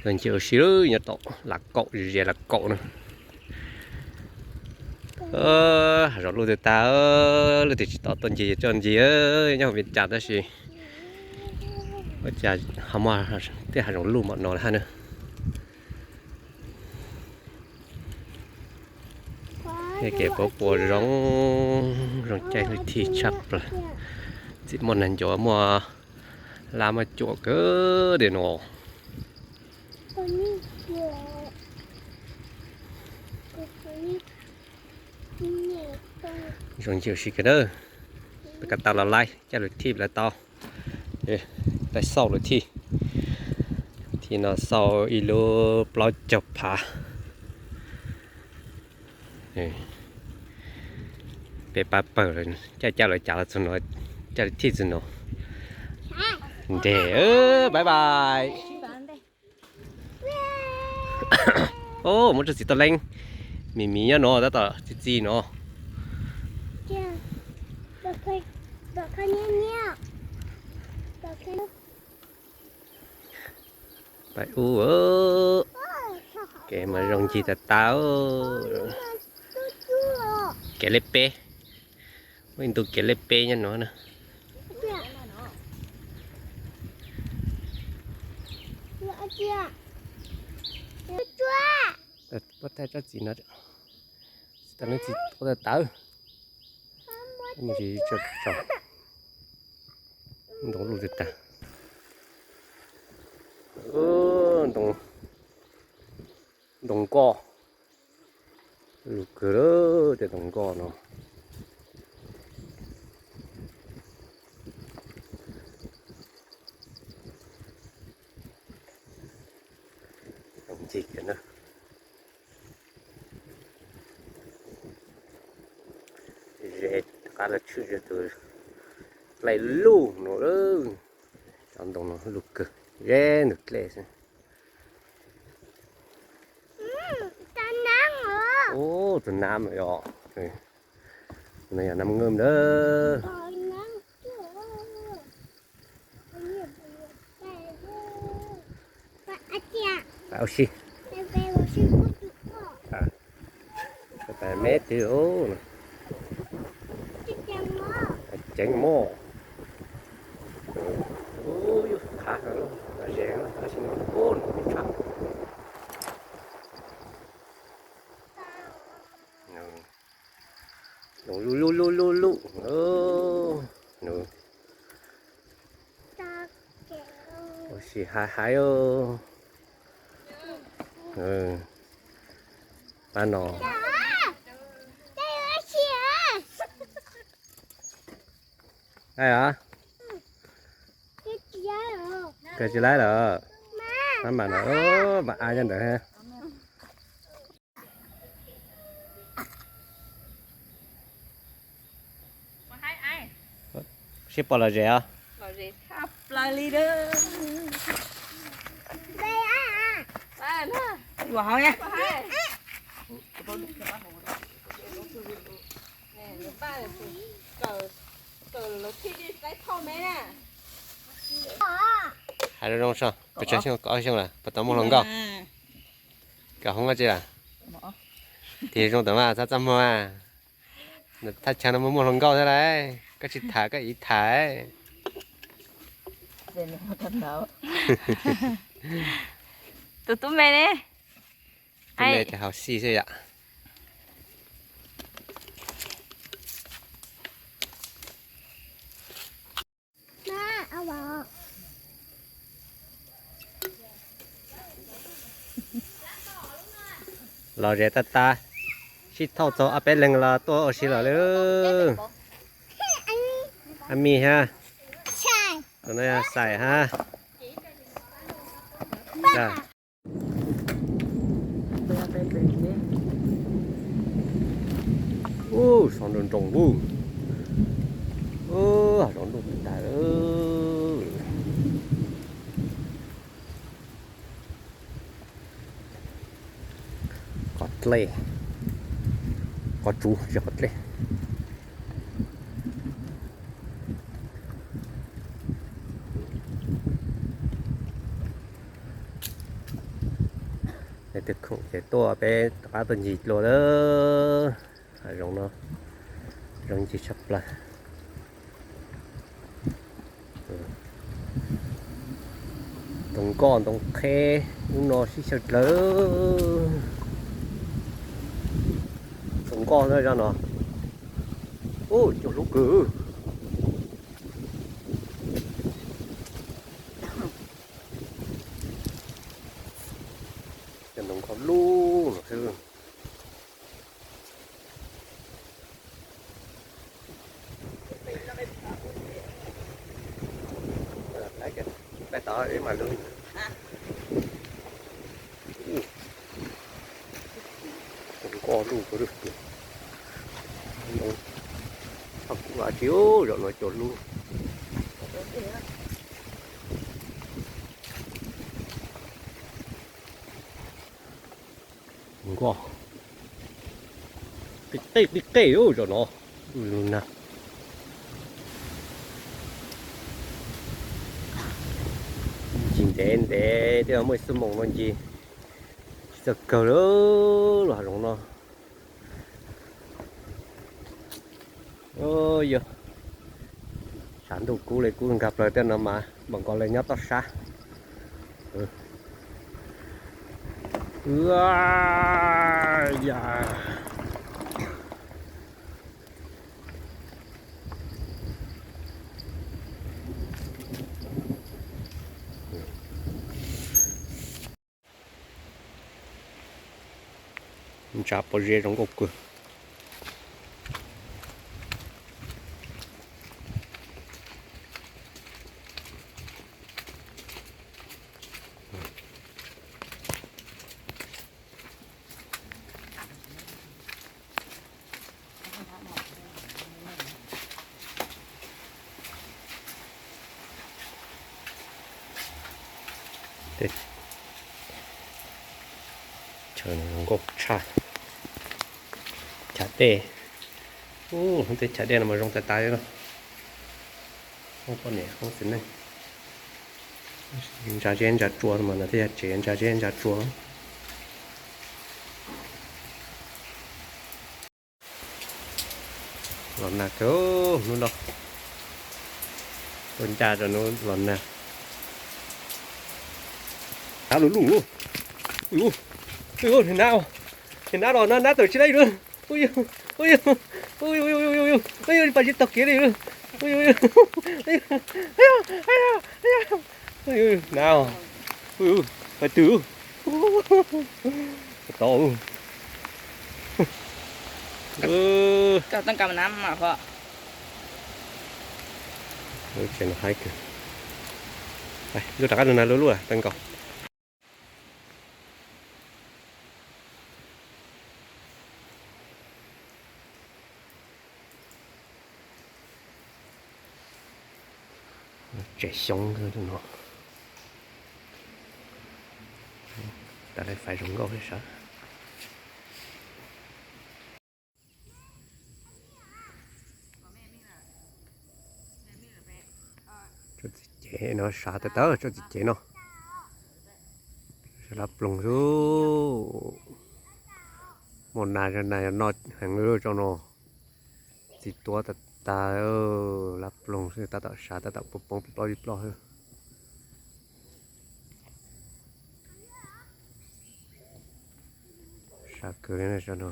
Los ncig ua si nyob tom Lav Kaum, ze Lav Kaum na. Hav zoov luj tag tag, leej twg tsis tau tuaj ncig coj ncig, nyob hauv Vias Cas tab sis ua cas ho muaj tej hav zoov luj npaum no lawm hab na. Kev puab puas zoo, zoo caij lwm thij tshaj plaws. Txiv muaj neeg ncuav, muaj lab muaj cuam kawg li no. Zoo ncig ua si kawg na. Peb kav tau los laib caij lwm thij lawv tau. Peb xauj lawm thij, thij no xauj ib lub plaub caug phav. Peb pab pawg caij caij lawv cav los txug no, caij lawv thij txug no. Nres, bye bye. Muaj tsob txiv toj leeb, mis mis nyob no tab tom txi txiv no. Pais ub, kev mas zoo ncig tag tag. Kev lej peb, muaj ib ntu kev lej peb nyob no na. Puab thaij tsob txiv no, tsis tau leej txiv tau tawv, mus tsis tso tso. Ntoo luj tag tag. Ntoo nkoj, luj kawg lawm tej ntoo nkoj no. Ncig kiag na. Ze qab los tshwj ze tus dlej luj no lawm. Cov ntoo no luj kawg, ze ntug dlej xwb. Ub, tus nab no yog, no yog nab ngwj ntawd. Pais ua si. Pais me twg, ceev mog. Yus qhav ze tab sis no me tshaj. Luj luj luj luj. Ua si hais hais. Pab no. Ai a, kawg tsis laib lawm. Pab mam no, mam a nyob ntawd. Sib pom los zem os. Hais zoo zoo so, pes tsawg xyoo, kaum ob xyoo lawm, puas tau muaj hluas nkauj? Kaum hoob koj tsi lawm? Tig zoo tawm mas txhob txaj muag. Thaj chaw no muaj muaj hluas nkauj thiab lauj, koj tsis tham koj ib tham. Tus tub me ne? Tub me ces haus xij xwb yom. Los zem tag tag, sib thauj txog ob peb leeg los tuaj ua si lawm lauj. Ab Mis hab, tus no yog Xais hab. Ub, so nroo nroo ub. Ub, hav zoov luj tag tag. Qos dlej, qos tsuv tsis qos dlej. Tus khoom ces tuaj peb rov qab tuaj ncig dlua lawm. Hav zoov no zoo ncig tshaj plaws. Ntoo nkoj ntoo qheb, hnub no sib xyaw dlawg. Ntoo nkoj na zaj no. Ub, cua hlub kawg. Cov ntoo nkoj lub no xwb. Peb tod ib mas lub. Ntoo nkoj lub ko lub. Ntoo kuv tsis zaum no cua hlub. Nkoj qij qej qij qej zaum no. Lug nag. Ncig ntev ntev thiaj muaj ib xuab moos no ncig tsis txawj kawg li los hav zoov no. Yog tshav ntuj kub li kub nkag plaws tej no mas npaum nkaus li nyob toj sab. Ntsa pob zeb zoo nkauj kawg. Chaw no zoo nkauj tshaj. Chav dej. Ub, tej chav dej no mas zoo tas tas li no. Hoob poj niam hoob txiv neej. Ntsa zeb ntsa tsua no mas no thiaj yog tsev ntsa zeb ntsa tsua. Los nag kawg hnub no. Tuaj ncaj rau hnub los nag. Nab lug lug. Ui, ui, hnab, hnab los nab, nab tawm tsis laib lawm. Ui, ui, ui, pas tsis taug kev li. Ui, ui, ui, nab, ui, ui, pais twg. Tau. Tsev no haib kawg. Lub rov qab lug nag lub lub tawv nkaus. Tsev xyoob no. Tas li fais zoo nkauj thiab sav. Tsob txiv cev no sav tawv tawv tsob txiv cev no. Lab ploog xwb. Muaj nas nas yog no heev li tsob no. Txiv tuav tas tas, lab ploog xwb tab tom sav tab tom poob poob pib plob pib plob xwb. Sav kawg li no.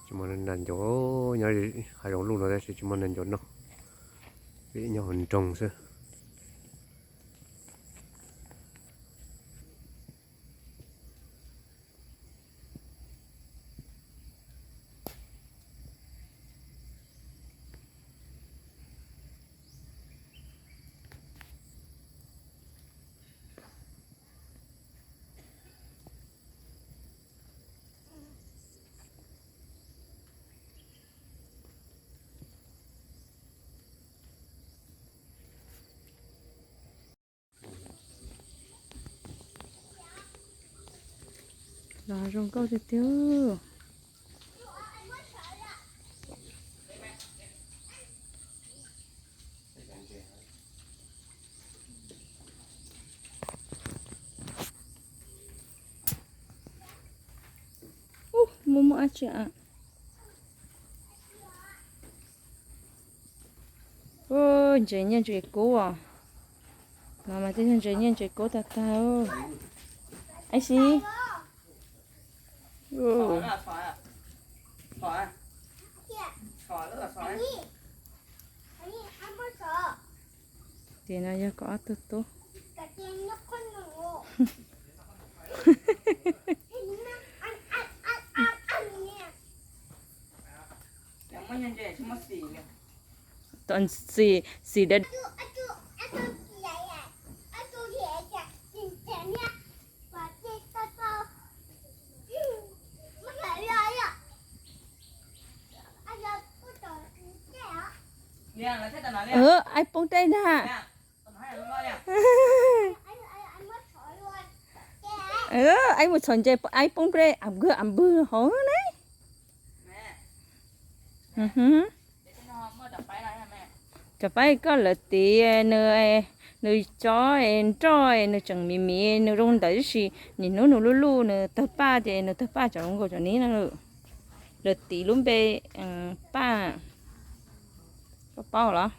Tsis muaj nas ncuav, nyob hav zoov luj no tab sis tsis muaj nas ncuav noj, vim nyob hauv nroog xwb. Los zoo nkauj tiag tiag. Muaj muaj dab tsi a? Ntses nyiaj ntses kub os. No mas tej yog ntses nyiaj ntses kub tag tag. Aib si. Ces no yog kom ob tug tub. Tom xis, xis da. Aib poob dej ntag. Aib mus txhom ntses, aib poob dej, am npwg am npwg hauv ne. Cov paib koj lawv tiv nws, nws cob nroj, nws tseem miv miv, nws zoo ntawd tab sis niaj hnub nws luj luj, nws tawg paj ces nws tawg paj cov zoo nkaus cov ni na. Lawv tiv lub npe paj, koj paub los?